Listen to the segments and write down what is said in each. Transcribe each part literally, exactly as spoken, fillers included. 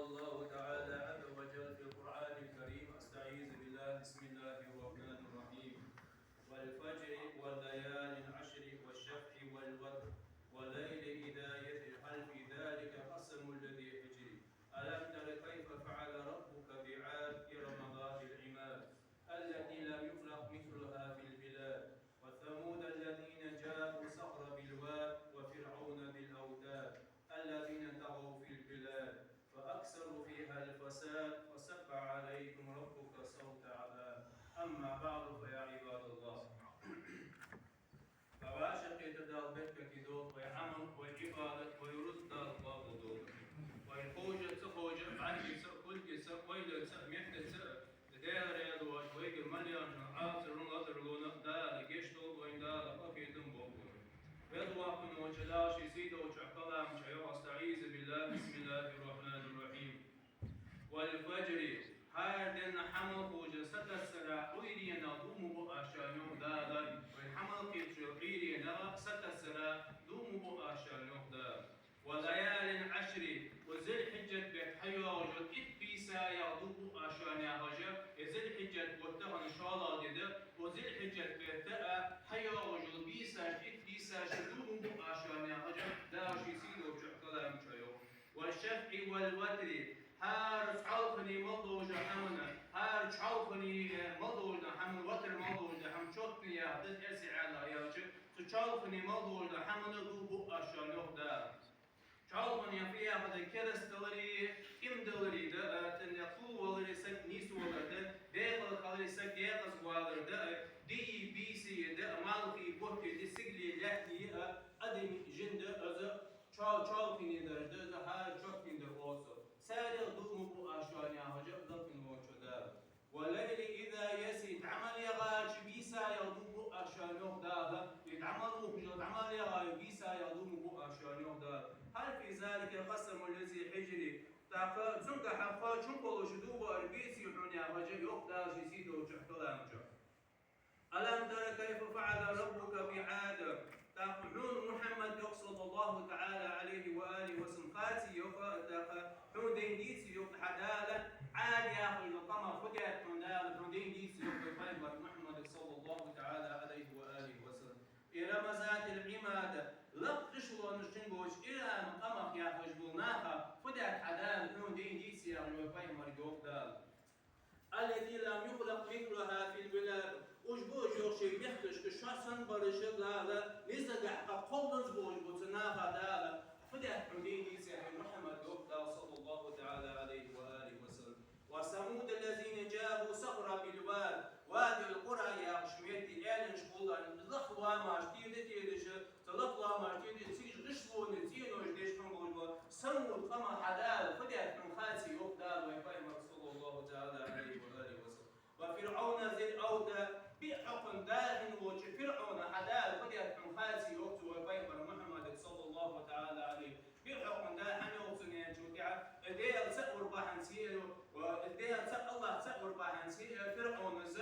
الله تعالى عز وجل في القرآن الكريم، أستعيذ بالله، بسم الله الرحمن الرحيم. والفجر وليال عشر والشفع والوتر والليل إذا يسر هل في ذلك قسم لذي حجر. ألم تر كيف فعل ربك بعاد إرم ذات العماد التي لم يخلق مثلها في البلاد وثمود الذين جابوا الصخر بالواد وفرعون ذي الأوتاد الذين طغوا في البلاد فأكثروا فيها الفساد فصب عليهم ربك سوط عذاب. أما بعد فيا عباد الله. Вай вӀашагӀкхетар Дала беркате долда, вай Ӏамал, вай Ӏибадат, вай рузкъа Дала къоабал долда. Вай ховш а, ца ховш а, бӀаргеца а, кулгаца а, ойлаца а, меттаца а, Даьла раьза воацаш, вайгара мел яьннача Ӏазапах, лазарах Дала гешт долда вайна, Дала къахетам болба вайна. Веза-воккха волча Дала ший сийдолча калама чу йоах: أستعيذ بالله، بسم الله الرحمن الرحيم. والفجر, хӀара денна хӀама хулаш, сатассара Ӏуйренах дув ма буъ аз шоана, йоах Дала. Вай хӀама кхеташ йола Ӏуйренах, сатассара дув ма буъ аз шоана, йоах Дала. وليال عشر, укх Зуль-Хьиджат бетта хьайоагӀаш йола итт бийсанех дув буъ аз шоана яхаш, ер Зуль-Хьиджат бутт тахан шоллагӀа ди да, укх Зуль-Хьиджат бетта а хьайоагӀаш йола бийсаш, итт бийсаш дув ма буъ аз шоана яхаш, Дала ший сийдолча калама чу йоах. والشفع والوتر, хӀара цхьалхане мел долаш дола хӀама, хӀара чоалхане мел долаш дола хӀама, ватр мел долаш дола хӀама, чоткане яхар да, эрсий аьлча, цу чоалхане мел долаш дола хӀаманех дув буъ аз шоана, йоах Дала. Чоалхане фу яхар да? Керасталари, имдалари да, а, тӀаккха кулг валари, саг нийсвалар да, декъала хилари, саг декъаза валар да, а, дии, бийсеи да, а, малхеи, бутти да, сигалеи, лаьттеи, а, адамеи, жини да, из чоал-, чоалхане дар да, из хӀара чоткане дар оцу. Царех дув ма буъ аз шоана яхаш, лакхе волча Дала. والليل إذا يسر, дӀа мел ягӀача бийсанех дув буъ аз шоана, йоах Дала. Из дӀа мел ухаш, дӀа мел ягӀача бийсанех дув ма буъ аз шоана, йоах Дала. هل في ذلك قسم لذي حجر. ТӀаккха цунгахьа кхы чу болаш дув баар беций хьона яхаш, йоах Дала ший сийдолча калама чу. ألم تر كيف فعل ربك بعاد. ТӀаккха хьона, Мухьаммад, йоах, صلى الله تعالى عليه وآله وسلم, хаций, йоах, тӀаккха хьона дайна деций, йоах, хьа Дала Ӏад яхаш йолча къамах фу даьд хьона Дала, хьона дайна деций, йоах, вай пайхамар Мухьаммадага, صلى الله تعالى عليه وآله وسلم. إرم ذات العماد, лакха гӀишлонаш чунгоча Ирам къамах яхаш болча наха фу даьд хьа Дала, хьона дайна деций яхаш вай пайхамарга, йоах Дала. التي لم يخلق مثلها في البلاد. Уж ба уж, йоах, шоай мехкашка шоаш санна бараш Дала, низагахьа кхы кхолланза болаш бола цу наха Дала фу даьд хьона дайна деций, хӀай Мухьаммад, йоах Дала, صلى الله تعالى عليه وآله وسلم. وثمود الذين جابوا الصخر بالواد. Вади аль-Къура яхача метте, аьлий школан, лакха лоамаш тӀера тӀа тӀедеш, цу лакха лоамаш тӀера тӀа цига гӀишлонаш, цӀенош деш хьона болаш бола Самуд къамах хьа Дала фу даьд хьона хаций, йоах Дала вай пайхамарга, صلى الله تعالى عليه وآله وسلم. وفرعون ذي الأوتاد, биъ хьокхам да хинна волча ФирӀовнах хьа Дала фу даьд хьона хаций, йоах цо вай пайхамар Мухьаммадага, صلى الله تعالى عليه. Биъ хьокхам да хинна волча цу ненчул тӀехьа, э, Даьла цаӀ вар бахьанца, э, Даьла цаӀ, АллахӀ цаӀ вар бахьанца, э, ФирӀовнас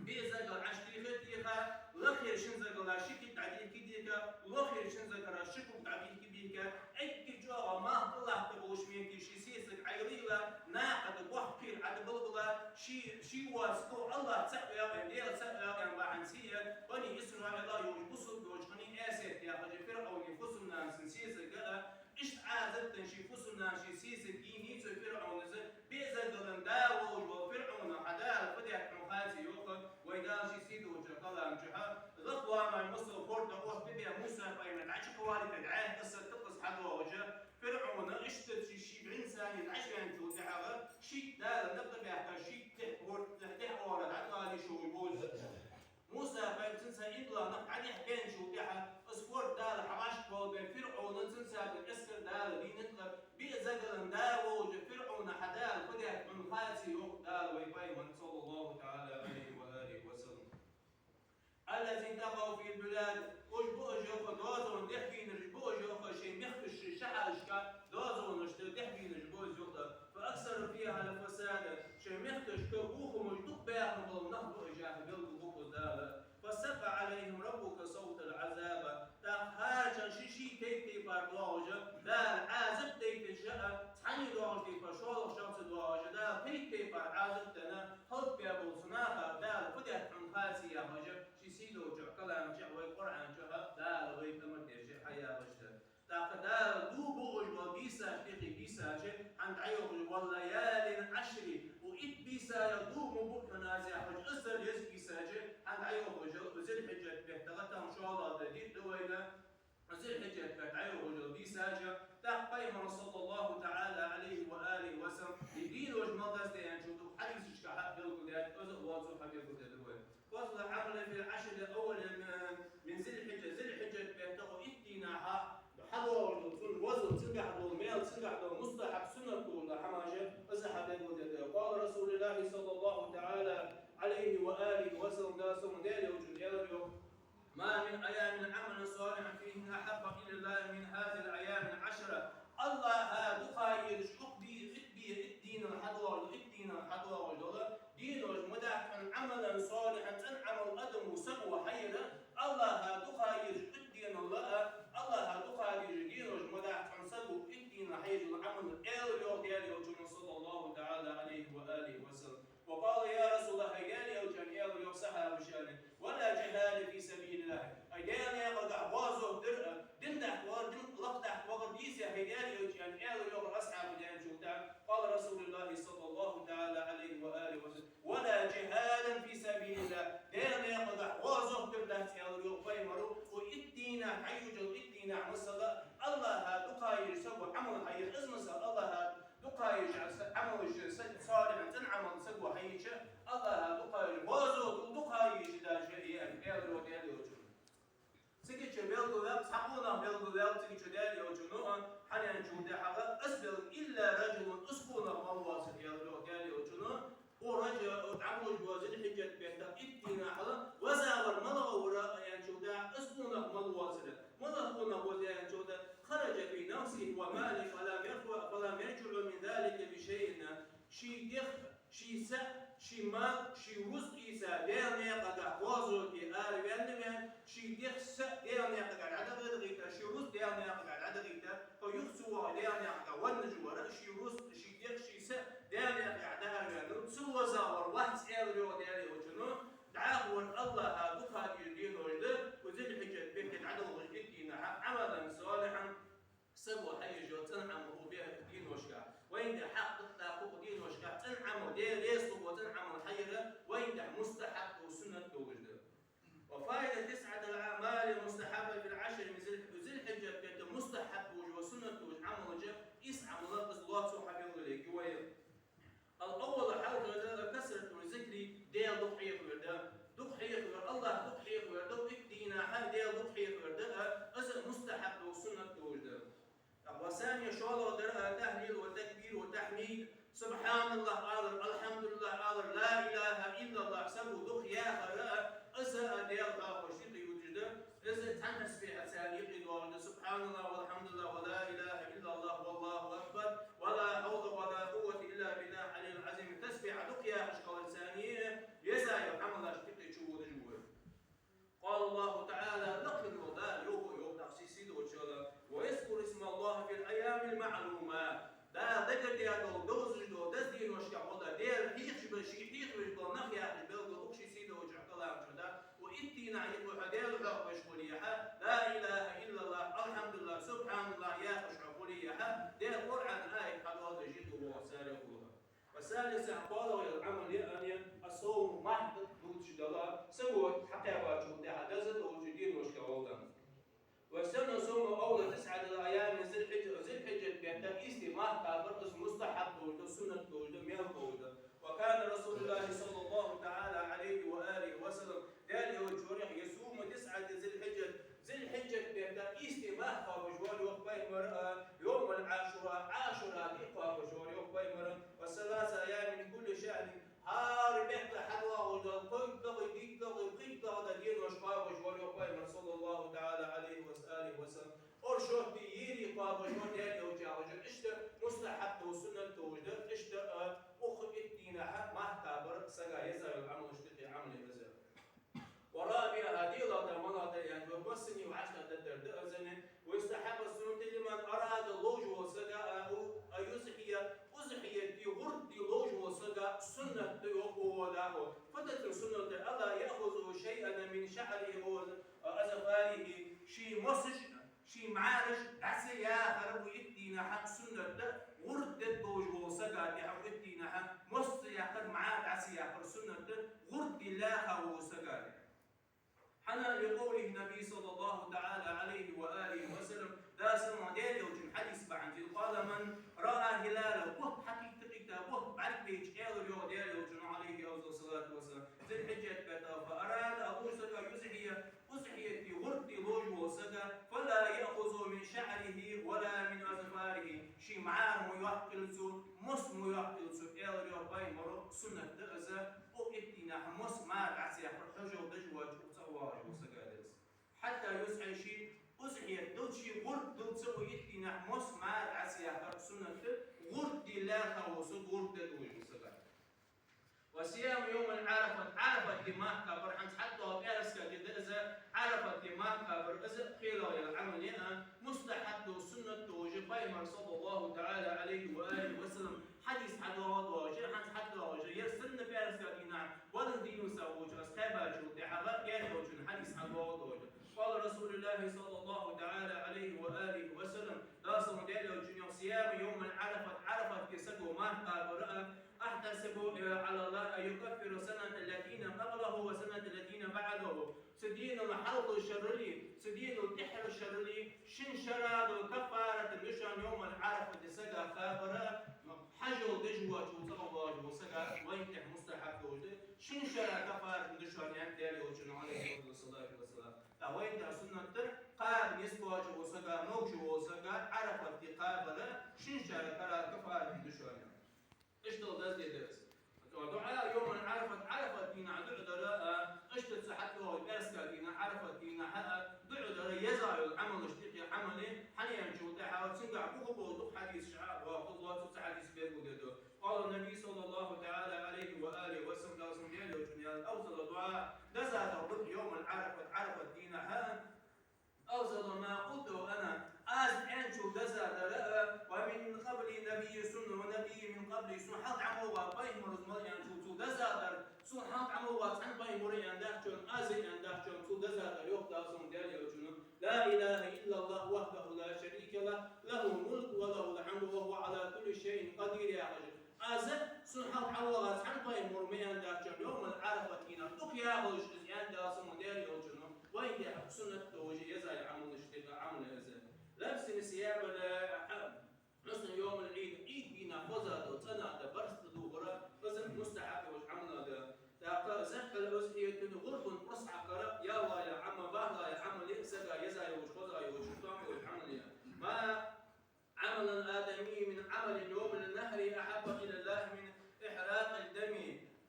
биъ загалаш Ӏочутеха, теха, лакхера шин загала ши кулг дӀадийхка, дийхка, лохера шин загара ши кулг дӀабийхка, бийхка, эггара чӀоагӀа малх тӀалатта болча метте ший сесаг Ӏойийла, накха тӀа боккха кхера Ӏодилла, ший, ший воацаш дола АллахӀ цаӀ ва аьнна, Даьла цаӀ ва аьнна бахьанца, бани Исраилах йолча бусалба йолча хана Асет яхача ФирӀовна фусам-нанас сесаг а, иштта Ӏазап денна ший фусам-нанас ший сесаг йийнай цу ФирӀовнас, биъ загалан да волаш вола ФирӀовнах хьа Дала фу даьд хьона хаций, йоах вай Дала ший сийдолча калама чу. Лакха лоамаш массал форда тӀа оттабаь, Муса-пайхамар дӀачакхвалийта, дӀаьха къаьстта тӀаккха хьадоагӀаш, ФирӀовн иштта ший, ший бӀунца дӀаваьнначул тӀехьагӀа, шийтта Дала накъабаьхка, шийтта тӀехьа форда тӀа, тӀехьа оагӀорахьа дӀадоалаш шоаш бола. Муса-пайхамар цунца идла нах дӀадехьабаьнначул тӀехьа, из форд Дала хьавӀашагӀкхоллабаь, ФирӀовн, цунца дола эскар Дала дийнатла, биъ загалан да волча ФирӀовнах хьа Дала фу даьд хьона хаций, йоах Дала вай пайхамарга, صلى الله تعالى عليه وآله وسلم. الذين طغوا في البلاد, уж ба уж, йоах, дозон дехьабийнараш ба уж, йоах, шоай мехкашка, шоай шахьарашка дозонашта дехьабийнараш ба уж, йоах. فأكثروا فيها الفساد, шоай мехкашка бохамаш дукха баь бола нах ба уж яхар белгалбу укхаза Дала. فصب عليهم ربك سوط عذاب. ТӀаккха хӀаранена ший-ший тайп-тайпара доагӀаш, Дала Ӏазап дайташ а, цхьанне доагӀаш тайпара шо вайна, зулхьиджат бетта дӀайохаш йола дийсаш, тӀаккха пайхамара, саллаллахӀу таӀала Ӏалайхи ва алихи ва саллам, из денош мел дац аьнначул тӀехьагӀа хьадисашка хьа белгалдаьд, из а воацо хьа белгалдаьд вай. فضل العمل في العشر الأول من ذي الحجة, зулхьиджат бетта итт дийнахьа хьадоагӀаш дола, цун вазал, цунгахь дола маьл, цунгахь дола мустахьаб, суннат дола хӀамаш, из а хьа белгалдаьд. قال رسول الله صلى الله تعالى عليه وآله وسلم, Даьла салам хилда цунна, аьлар йоах: ما من أيام عمل صالح فيهن أحب إلى الله من هذه الأيام العشر. АллахӀа дукха езаш укх ди-, итт ди-, итт дийнал хьадоагӀаш, итт дийнал хьадоагӀаш дола денош ма дац хьона, عملا صالحا, цӀена Ӏамал адамо, саго хьаер, АллахӀа дукха езаш итт дийнал а, АллахӀа дукха езаш денош ма дац хьона, саго итт дийнал хьаеш йола Ӏамал, аьлар йоах Даьла Элчано, صلى الله تعالى عليه وآله وسلم. وقالوا: يا رسول الله, хӀай Даьла Элча, аьлар йоах сахьабаша, ولا جهاد في سبيل الله. Ай, Даьла наькъагахь гӀазот дар а, дин тӀа вахар, дин лакха тӀа вахар дийций, хӀай Даьла Элча, аьлар йоах асхьабаша аьнначул тӀехьагӀа. قال رسول الله صلى الله تعالى عليه وآله وسلم: ولا جهاد في سبيل الله. Даьла наькъагахь гӀазот дар дац, аьлар йоах пайхамара, укх итт дийнахьа хьаеш йола, итт дийнахьа масала АллахӀа дукха езаш саго Ӏамал хьаер, из масала АллахӀа дукха езаш са Ӏамалаш, са салихьан, цӀена Ӏамал саго хьаеча, АллахӀа дукха езаш, гӀазот дукха езаш дар да из, аьнна, аьлар йоах Даьла Элчано. Цигача белгалваьв, цхьа къонах белгалваьв цигача Даьла Элчано, хӀана аьнначул тӀехьагӀа, из белгал: إلا رجل, из къонах мала воацар, аьлар йоах Даьла Элчано, укх Ражаб, дӀаболабеш бола зулхьиджат бетта итт дийнахьа вазавар малагӀа вар аьнначул тӀехьагӀа, из къонах мала воацар. МалагӀа къонах ва из аьнначул тӀехьагӀа: خرج بنفسه وماله فلم يرجع، فلم يرجع من ذلك بشيء. Ший дегӀ, ший са, ший мал, ший рузкъа ийца Даьла наькъагахь гӀазоте араваьнна ваьнна, ший дегӀ, са Даьла наькъагахь дӀадахийтар, ший рузкъа Даьла наькъагахь дӀадахийтар, тхо юха ца воагӀе Даьла наькъагахь венна вар, ший рузкъа, ший дегӀ, ший са Даьла наькъагахь дӀаараваьннав, цу вазавар вац, аьлар йоах Даьла Элчано, дӀахо вар АллахӀа дукха езаш денош да, укх зулхьиджат бетта дӀадолхаш итт дийнахьа, عملا صالحا, саго хьаеш йола цӀена Ӏамал укх бе-, деношка. Вайна тӀа хьакъ да укх деношка цӀена Ӏамал, Даьла реза хургвола цӀена Ӏамал хьаер, вайна тӀа мустахьаб да, суннат долаш да. وفائدة تسعة الأعمال المستحبة في العشر من ذي الح-، зулхьиджат бетта мустахьаб долаш, суннат долаш Ӏамалаш, итт Ӏамал, из лоацца хьабелгалъергья вай. الأول, хьалхардар, كثرة الذكر, Даьла дукха хьехавар да. Дукха хьехавар, АллахӀ дукха хьехавар да, итт дийнахьа Даьла дукха хьехавар да, из мустахьаб да, суннат долаш да. والثاني, шоллагӀдар, التهليل والتكبير والتحميد, سبحان الله алар, الحمد لله алар, لا إله إلا الله саго дукха яхар, из Даьла хьоахавеш юкъе йодаш да. Из цхьан тасбихьаца юкъе доагӀаш да: سبحان الله والحمد لله ولا إله إلا الله والله أكبر ولا حول ولا قوة إلا بالله العلي العظيم. Тасбихь дукха яхаш хиларца еза йола Ӏамалаш юкъе чуводаш ва вай. قال الله تعالى, лакхе вола Дала йоах, йоах, тӀаккха сийсаз долча Дала: ويذكر اسم الله في الأيام المعلومات. Дала дагардеш дола, довзаш дола, деза деношка гӀолла Даьла хьехаш ба, ше хьехавеш бола нах яхаш белгал укх ший сийдолча каламчо да. Укх итт дийнахьа юкъе хьо Даьла хьоахавеш хулехьа, لا إله إلا الله, الحمد لله, سبحان الله яхаш хьо хулехьа, Даьла Къуръан аят хьадоаладеш юкъе воагӀа царех хул хьо. والثالث, кхоалагӀа Ӏамал я, الصوم, марха дувцаш дала, саго хьакхаьбачул тӀехьагӀа деза долча деношка гӀолла. ويسن صوم أول تسعة أيام من ذي الحجة, зулхьиджат бетта ийсте марха кхабар, из мустахьаб долаш да, суннат долаш да, маьл долаш да. وكان رسول الله صلى الله تعالى عليه وآله وسلم, Даьла Элча вар йоах, يصوم تسعة ذي الحجة, зулхьиджат бетта ийсте марха кхоабаш вар йоах пайхамар, а, يوم عاشوراء, Ӏашура ди кхоабаш вар йоах пайхамар, وثلاثة أيام من كل شهر, хӀара бетта хьадоагӀаш дола кхойтлагӀа, дийтлагӀа, пхийттлагӀа денош кхоабаш вар йоах пайхамар, صلى الله تعالى عليه وآله وسلم. Оршот ди, ери кхоабаш вар Даьла Элча, иштта мустахьаб да, суннат долаш да, иштта, а, укх итт дийнахьа марха кхабар сага еза йола Ӏамалаш юкъе Ӏамал я из. ورابعها, диълагӀдар малагӀа да аьнна, والسن, вӀаштӀехьдаргдар да из а, ويستحب, суннат я, لمن أراد, ловш вола сага, а, у-, а, يضحي, узхьият ди, гӀурба ди ловш вола сага суннат да йоах, укхо дӀахо. Фу да цун суннат да? ألا يأخذ شيئا من شعره أو أظفاره, ший мосаш, ший мӀараш дӀа ца яхар укх итт дийнахьа суннат да, гӀурба дергдолаш волча сага тӀехьа укх итт дийнахьа мос ца яккхар, мӀара дӀа ца яккхар суннат да, гӀурба ди лаьха волча сага тӀехьа. أنا لقوله النبي صلى الله تعالى عليه وآله وسلم, Даьла салам хилда Даьла Элчан хьадис бахьан долаш: قال من رأى هلاله, бутт хьакхийтта, кхийтта, бутт бӀарг беча, аьлар йоах Даьла Элчано, عليه أفضل الصلاة والسلام, ذي الحجة бетта, فأراد, алуш сага, يضحي, удхьийя, гӀурба де ловш вола саг, فلا يأخذ من شعره ولا من أظفاره, ший мӀара ма йоаккхийла цо, мос ма йоаккхийла цо, аьлар йоах пайхамаро, суннат да из, укх итт дийнахьа мос, мӀара Ӏа ца яьккхар, хьажол деш воацаш, укх цӀагӀа воагӀаш вола саг да из. حتى يضحي, ший удхьийя дилла, ший гӀурба дилла ца, укх итт дийнахьа мос, мӀара Ӏа ца яьккхар суннат да, гӀурба де лаьрхӀа вола саг, гӀурба де ловш вола саг. وصيام يوم عرفة, Ӏарафат ди марха кхабар, хӀанз хьатӀадоагӀа пӀаьраска ди да из, Ӏарафат ди марха кхабар, из кхелах яла Ӏамал я, мустахьаб да, суннат да, вай пайхамара, صلى الله تعالى عليه وآله وسلم, хьадис хьадоагӀа, доагӀаш, хӀанз хьатӀадоагӀаш, ер санна пӀаьраска дийнахьа, валар дийнуса воча, аз кхаьбачул тӀехьагӀа, Даьла Элчан хьадис хьадоагӀа, доагӀаш. قال رسول الله صلى الله تعالى عليه وآله وسلم, Даьла салам хилда Даьла Элчано йоах: صيام يوم عرفة, Ӏарафат ди саго марха кхабар, أحتسب على الله أن يكفر السنة التي قبله والسنة التي بعده. Цу денал хьалхарча шерали, цу денал тӀехьарча шерали шин шера дола каффарат да шоана, يوم عرفة ди сага кхабар, хьажол деш воацаш, укх цӀагӀа воагӀаш вола саг, вайна тӀехьа мустахьаб долаш да, шин шера каффарат да шоана, аьннад Даьла Элчано, عليه أفضل الصلاة والسلام. ТӀаккха вайна тӀа суннат да, кхаба низ боацаш вола саг, могаш вола саг, Ӏарафат ди кхабар, шин шера кара каффарат да шоана. Иштта деза ди да из. ДуӀа يوم عرفة, Ӏарафат дийнахьа дуӀа дар, а, иштта цу хьатӀадоагӀача пӀаьраска дийнахьа, Ӏарафат дийнахьа, а, дуӀа дар еза йола Ӏамалашта юкъе Ӏамал я, хӀана аьлча тӀехьа цунгахьа буха бола дукха хьадисаш а, ва хӀу лоацу цу хьадиса белгалдергда. قال النبي صلى الله تعالى عليه وآله وسلم, Даьла салам хилда Даьла Элчано аьлар: أفضل الدعاء, дезагӀдар дуӀа, يوم عرفة, Ӏарафат дийнахьа, أفضل ما قلته أنا, аз аьнначул дезагӀдар, а, ومن قبلي نبي, сона ва набий من قبلي, сона хьалха дӀавоагӀа пайхамарас мел аьнначул, цул дезагӀдар, сона хьалха дӀавоагӀа цхьан пайхамаро аьннадац шоана, аз аьннадац шоана, цул дезагӀдар, йоах Даьла салам хилда Даьла Элчано: لا إله إلا الله وحده لا شريك له، له الملك وله الحمد وهو على كل شيء قدير, яхаш. Аз, сона хьалха дӀавоагӀа цхьан пайхамаро ма аьннадац шоана, يوم عرفة дийнахьа дукха яхалаш из, аьннад Даьла салам хилда Даьла Элчано, вайна тӀа суннат да, вай еза йола Ӏамалашта юкъе Ӏамал я из. لبس ثياب الحسن يوم العيد, Ӏийд дийнахьа хоза дола цӀена тӀа барзкъа духар, из мустахьаб долаш Ӏамал да. ТӀаккха ذبح الأضحية, гӀурбан урс хьакхар ялла йола Ӏамал, бахла йола Ӏамал я, сага еза йолаш, хоза йолаш, тоам болаш Ӏамал я. ما عمل آدمي من عمل يوم النحر أحب إلى الله من إهراق الدم.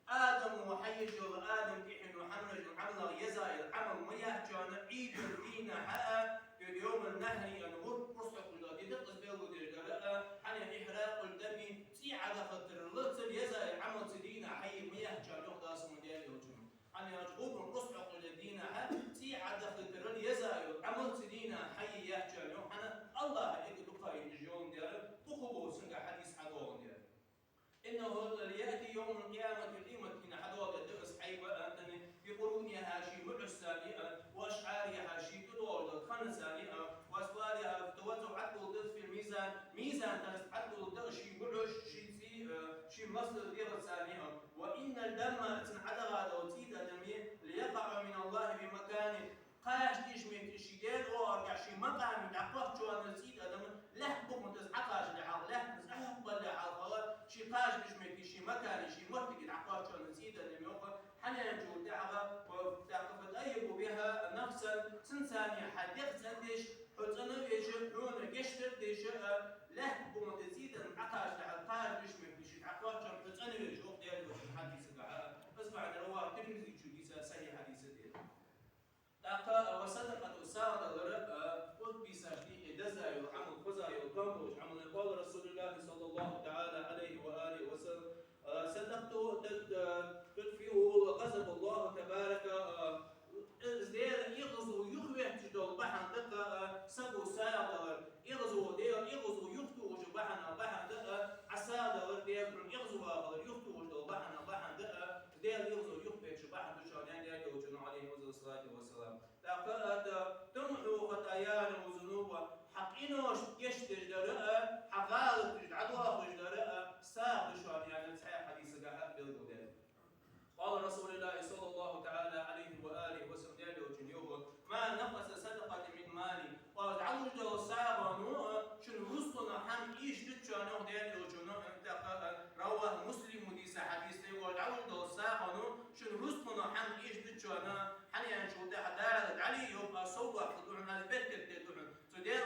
Адама хьайийца йола, Адама тӀехьено хьанна йола Ӏамалех еза йола Ӏамал ма яц шоана Ӏийда дийнахьа, а, يوم النحر, а, гӀурба урс хьокхаш дола ди да-кх из белгалдеш дар, а, хӀана аьлча إهراق الدم, цӀий Ӏодахийтарал, цул еза йола Ӏамал цу дийнахьа хьае ма яц шоана, йоах Даьла салам хилда Даьла Элчано. ХӀана аьлча гӀурба урс хьокхаш долча дийнахьа цӀий Ӏодахийтарал еза йола Ӏамал цу дийнахьа хьае яц шоана, йоах, хӀана, АллахӀа эггара дукха йиш йолаш дар, буха бола цунга хьадис хьадоагӀаш дар. إنه يأتي يوم القيامة, къематдийнахьа хьадоагӀаш да из, хьайба, а, тӀаккха, بقرونها, ший муӀашцани, а, وأشعارها, ший тӀадоагӀаш долча тханацани, а, وأسفارها, توزع, Ӏодоладергда из في الميزان, мизан тӀа Ӏодоладергда из ший муӀаш, ший цӀий, а, ший масал дегӀацани, а, وإن الدم, цун Ӏодахача дола цӀий тӀа адам, ليقع من الله بمكان, кхача дезача метте ший Даьла оагӀорахьа ший макъаме дӀакхоач шоана из цӀий тӀа адам, лаьтта букъа тӀа из Ӏокхачале хьалха, лаьтта тӀа из Ӏохьокхабалале хьалха, ший кхача дезача метте ший макаме, ший моттиге дӀакхоач шоана из цӀий тӀа адам, йоах. ХӀана аьлча тӀехьагӀа, ва, тӀаккха فطيبوا بها نفسا, цунцани хьа дегӀ цӀендеш, хьо цӀена веш, хьона гешт дергдеш, а, лаьтта букъа тӀа цӀий тӀа адам Ӏокхачале хьалха, кхача дезача метте ший дӀакхоач шоана хьо цӀена веш, йоах Даьла Элчано хьадиса тӀа. Из ма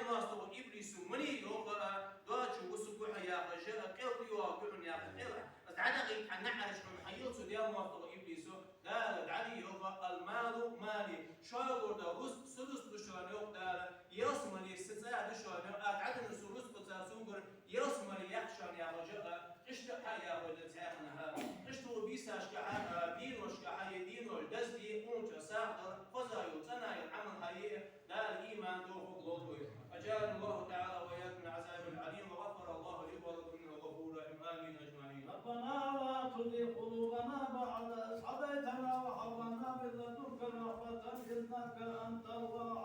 МоастагӀа иблисо ма ле, йоах, доацаш ва со гу хьа яхаш, къел тӀайоагӀа гу хьона яхаш, къел. Аз дӀадахийта хьа наӀараш хьона хьайийл цу Даьла моастагӀа иблисо. Дала дӀадийхад йоах: «المال مالي». Шоайгара дола рузкъа са рузкъа да шоана, йоах Дала. Ялсмале са цӀа да шоана, йоах. Аз дӀаденна са рузкъаца цунгара ялсмале яккха шоана яхаш, къишта хьа яхаш да цхьаькханахьа. Къишта бийсашкахьа, а, дийношкахьа, е дийношка деза де, унча сагӀа дала, хоза йола, цӀена йола Ӏамал хьае, Дала иман, довхалг лолда вай. أجارنا الله تعالى وإياكم من العذاب الأليم، وغفر الله لي ولكم، إنه غفور رحيم. آمين أجمعين. ربنا لا تزغ قلوبنا بعد إذ هديتنا وهب لنا من لدنك رحمة إنك أنت الوهاب.